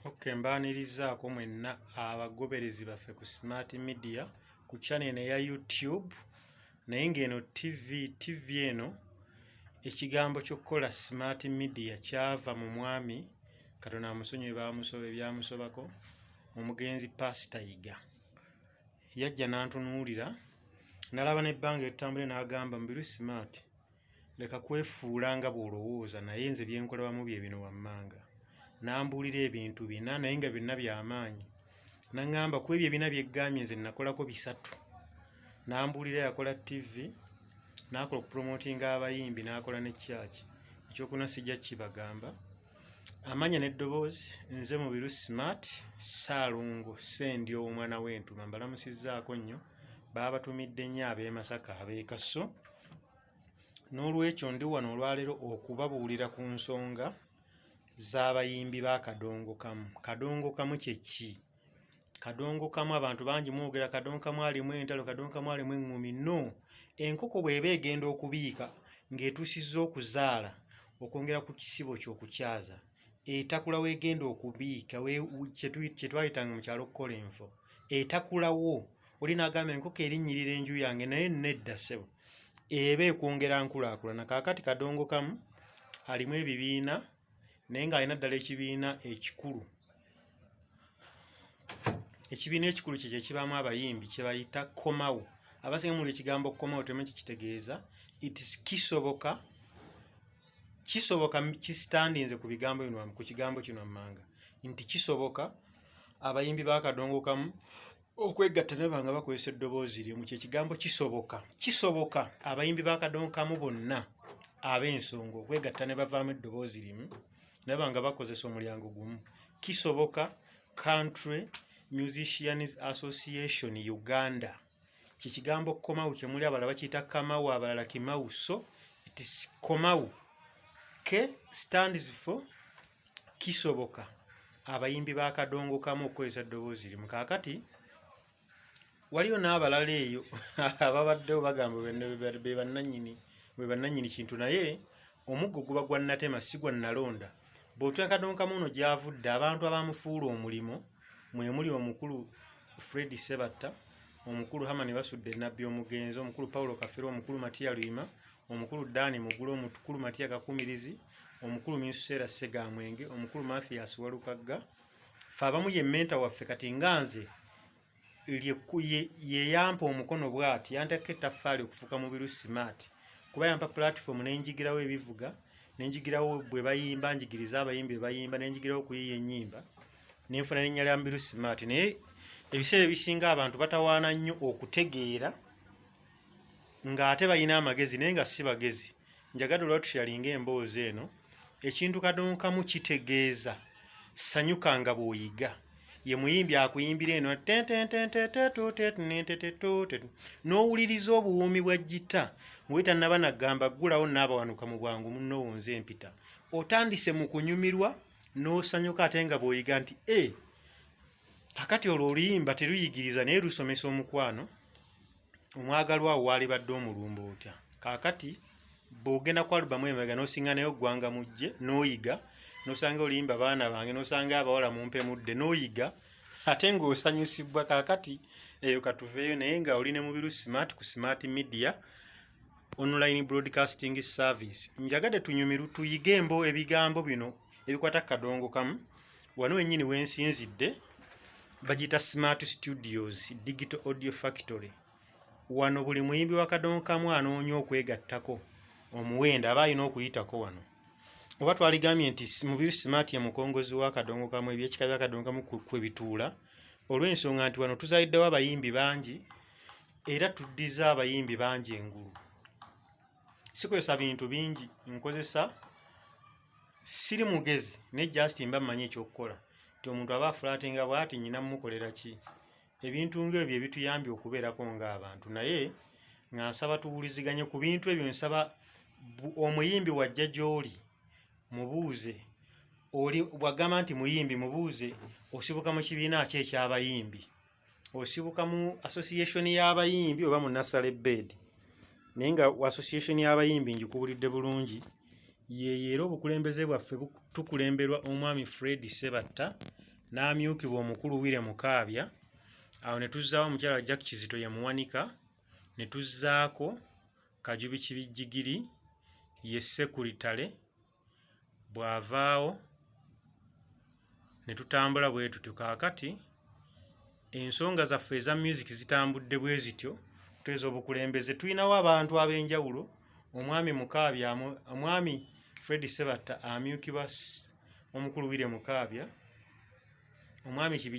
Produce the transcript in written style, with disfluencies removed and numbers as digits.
Okay, mbaanirizaako mwenna abagoberezi baffe ku Smart Media ku channel eno eya YouTube, naye ng'eno TV. TV eno, ekigambo ky'okukola Smart Media kyava mu mwami, Katonda amusonyiwe baamusoba ebyamusobako, omugenzi Pasita Yiga. Yajja n'antunuulira, n'alaba n'ebbanga eritambule, n'agamba, "Mubiru Smart, leka kwefuula nga bw'olowooza, naye nze bye nkolabamu bye bino wammanga." N'ambuulira ebintu bina, naye nga byonna byamaanyi. N'aŋŋamba, ku ebyo ebina byeggambye, nze nakolako bisatu. N'ambuulira yakola TV, n'akola okupromotinga abayimbi, n'akola ne church. Ekyokuna sijja kibagamba. Amanya n'eddoboozi, nze Mubiru Smart Ssaalongo Ssendi, ow'omwana w'Entuma. Mbalamusizzaako nnyo. Baabatumidde nnyo ab'e Masaka, ab'e Kaso. N'olwekyo ndi wano olwaleero okubabuulira ku nsonga z'abayimbi ba Kadongo Kamu. Kadongo Kamu kye ki? Kadongo Kamu, abantu bangi mwogera Kadongo Kamu alimu entalo, Kadongo Kamu alimu eŋŋumi. No, enkoko bw'eba egenda okubiika ng'etuusizza okuzaala, okwongera ku kisibo ky'okukyaza, etakula w'egenda okubiika, kye twayitanga mu kyalo okukola enfo, etakulawo. Oli n'agamba enkoko erinnyirira enju yange, naye nedda ssebo, eba ekwongera nkulaakulana. Kaakati Kadongo Kamu alimu ebibiina, naye ng'alina ddala ekibiina ekikulu. Ekibiina ekikulu kyekyo ekibaamu abayimbi kye bayita Komawo. Abasinga muli ekigambo Komawo temanyi kye kitegeeza. Its kisoboka, kisoboka kisitandinze ku bigambo bino, ku kigambo kino wammanga nti kisoboka abayimbi ba Kadongo Kamu okwegatta nabo nga bakozesa eddoboozi limu. Kyekigambo kisoboka. Kisoboka abayimbi ba Kadongo Kamu bonna ab'ensonga okwegatta ne bavaamu eddoboozi limu naba nga bakozesa omulyango gumu. Kisoboka Country Musicians Association Uganda, kyekigambo Komawu kyemuli. Abalala bakiyita Kamawu, abalala Kimawu, so it is Komawu. K stands for kisoboka abayimbi ba Kadongo Kamu okukozesa eddoboozi limu. Kaakati waliyo n'abalala eyo ababaddewo bagamba be bannannyini, be bannannyini kintu, naye omuggo guba gwa natema, si gwa nalonda. Bw'otya Kadongo Kamu ono gy'avudde, abantu abamufuula omulimo mwe muli omukulu Fred Sebatta, omukulu Hamani Basudde Nabbi omugenzi, omukulu Paulo Kafeero, omukulu Matiya Luyima, omukulu Dani Mugula, omukulu Matiya Kakumirizi, omukulu Minsuseera Ssegamwenge, omukulu Mathias Walukagga. Ffe abamu ye mentor waffe. Kati nga nze ye yampa omukono bw'ati, yanteeka ettaffaali okufuuka Mubiru Smart, kuba yampa platform ne njigirawo ebivuga, ne njigirawo bwe bayimba, njigiriza abayimbi bwe bayimba, ne njigirawo okuyiiya ennyimba, nenfuna n'erinnya lya Mubiru Smart. Naye ebiseera ebisinga abantu batawaana nnyo okutegeera ng'ate balina amagezi naye nga si bagezi. Njagadde olwatushalinga emboozi eno. Ekintu Kadongo Kamu kitegeeza sanyuka nga bw'oyiga. Ye muyimbi akuyimbira eno n'owuliriza obuwuumi bwa gita ng'oli tannaba naggamba ggulawo n'abawanuka mu bwangu munno wonze empita. Otandise mu kunyumirwa n'osanyuka ate nga bw'oyiga nti e kakati olwo oluyimba teruyigiriza naye lusomesa omukwano. Omwagalwa wo waalibadde omulumba otya? Kaakati bw'ogenda ku alubamu emabega n'osinga naye oggwanga mujje n'oyiga, n'osanga oluyimba baana bange, n'osanga abawala mumpe mudde, n'oyiga ate ng'osanyusibwa. Kaakati eyo katuveeyo, naye nga oli ne Mubiru Smart ku Smart Media Online Broadcasting Service. Njagadde tunyumiru tuyige embo ebigambo bino ebikwata Kadongo Kamu. Wano wennyini wensinzidde bagiyita Smart Studios Digital Audio Factory. Wano buli muyimbi wa Kadongo Kamu anoonya okwegattako omuwendo aba alina okuyitako wano. Oba twaligambye nti Mubiru Smart ye mukongozi wa Kadongo Kamu, ebyekika bya Kadongo Kamu kwe bituula, olw'ensonga nti wano tuzaaliddewo abayimbi bangi era tuddiza abayimbi bangi engulu. Sikozesa bintu bingi, nkozesa, siri mugezi, naye just mba mmanyi ekyokukola nti omuntu aba afulatinga bw'ati nyina mmukolera ki. Ebintu ng'ebyo ebituyambye okubeerako ng'abantu, naye nga nsaba tuwuliziganye ku bintu ebyo. Nsaba omuyimbi wajja gy'oli mubuuze, oli bw'agamba nti muyimbi, mubuuze osibuka mu kibiina ki eky'abayimbi, osibuka mu association y'abayimbi oba mu nasale bed. Naye nga association y'abayimbi ngikubulidde bulungi yeyo, era obukulembeze bwaffe tukulemberwa omwami Fred Sebatta. N'amyukibwa omukulu Wire Mukaabya. Awo ne tuzzaawo omukyala Jack Kizito ye muwanika, ne tuzzaako Kajubi Kibijjigiri ye sekuritale. Bw'avaawo ne tutambula bwe tutyo. Kaakati ensonga zaffe eza music zitambudde bwe zityo. Tuteeza obukulembeze, tulinawo abantu ab'enjawulo. Omwami Mukaabya, omwami Fred Sebatta amyukibwa omukulu Wire Mukaabya, omwami Kibijjigiri.